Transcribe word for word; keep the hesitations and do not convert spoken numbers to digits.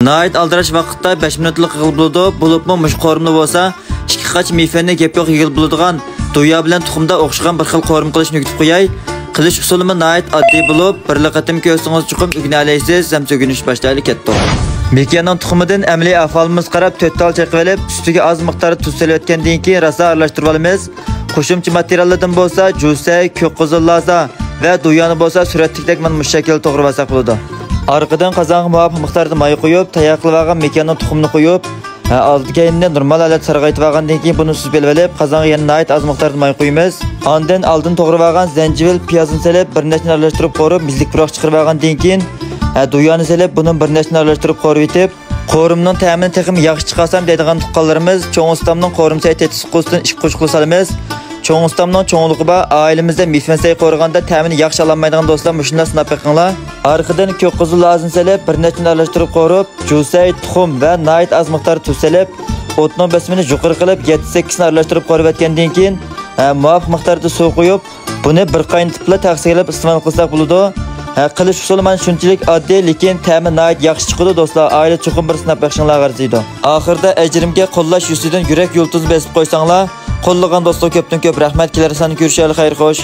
ناھايىتى ئالدىراش ۋاقىتتا بەش مىنۇتلۇق يىغىلىپ بولىدۇ. بولۇپمۇ مۇشۇ قورۇمدا بولسا ئىككى قاچا مېفىننى گەپ يوق يىغىلىپ بولىدىغان دويا بىلەن تۇخۇمدا ئوخشىغان بىر خىل قورۇم قىلىشنى ئۆگىتىپ قوياي. قىلىش ئۇسۇلىمۇ ناھايىتى ئاددىي بولۇپ، بىرلا قېتىم كۆرسىڭىز چوقۇم ئۆگىنەلەيسىز، ئەمسە ئۆگىنىشنى باشلايلى، كەتتۇق. مېكىياننىڭ تۇخۇمىدىن ئەمەلىي ئەھۋالىمىزغا قاراپ تۆت تال چېقىۋېلىپ، ئۈستىگە ئاز مىقداردا تۇز سېلىۋەتكەندىن كېيىن راسا ئارىلاشتۇرۇۋالىمىز. قوشۇمچە ماتېرىياللىرىدىن بولسا جۈسەي، كۆك قىزىل لازا ۋە دويانى بولسا سۈرەتتىكىدەك مانا مۇشۇ شەكىلدە توغرىۋالساق بولىدۇ. ئارقىدىن قازانغا مۇۋاپىق مىقداردا ماي قۇيۇپ، تەييار قىلىۋالغان مېكىياننىڭ تۇخۇمىنى قۇيۇپ، ھە، ئالدى كەينىنى نورمال ھالەتتە سارغايتىۋالغاندىن كېيىن بۇنى سۈزۈپ ئېلىۋېلىپ، قازانغا يەنە ناھايىتى ئاز مىقداردا ماي قۇيىمىز. ئاندىن ئالدىن توغرىۋالغان زەنجىۋىل، پىيازنى سېلىپ، بىر نەچچىنى ئارىلاشتۇرۇپ قورۇپ، مىزلىك پۇراق چىقىرىۋالغاندىن كېيىن، ھە، دويانى سېلىپ، بۇنىمۇ بىر نەچچىنى ئارىلاشتۇرۇپ قورۇۋېتىپ، قورۇمنىڭ تەمىنى تېخىمۇ ياخشى چىقارسام دەيدىغان تۇغقانلىرىمىز چوڭ ئۇستامنىڭ قورۇم سەي تېتىتقۇسىدىن ئىككى قوشۇقلا سالىمىز. چوڭ ئۇستامنىڭ چوڭلۇقى بار، ئائىلىمىزدە مېفىن سەي قورۇغاندا تەمىنى ياخشى ئالالمايدىغان دوستلار مۇشۇنداق سىناپ بېقىڭلار. ئارقىدىن كۆك قىزىل لازىنى سېلىپ، بىر نەچچىنى ئارىلاشتۇرۇپ قورۇپ، جۈسەي، تۇخۇم ۋە ناھايىتى ئاز مىقداردا تۇز سېلىپ، ئوتنىڭ بېسىمىنى يۇقىرى قىلىپ، يەتتە سەككىزنى ئارىلاشتۇرۇپ قورۇۋەتكەندىن كېيىن، ھە، مۇۋاپىق مىقداردا سۇ قۇيۇپ، بۇنى بىر قاينىتىپلا تەخسىگە ئېلىپ ئىستېمال قىلساق بولىدۇ. ھە، قىلىش ئۇسۇلى مانا شۇنچىلىك ئاددىي، لېكىن تەمى ناھايىتى ياخشى چىقىدۇ، دوستلار. ئائىلە چوقۇم بىر سىناپ بېقىشىڭلارغا ئەرزىيدۇ. ئاخىرىدا ئەجرىمگە قوللاش يۈزىدىن يۈرەك يۇلتۇزى بېسىپ قويساڭلار، قوللىغان دوستلار كۆپتىن كۆپ رەھمەت. كېلەر ساندا كۆرۈشەيلى، خەير خوش.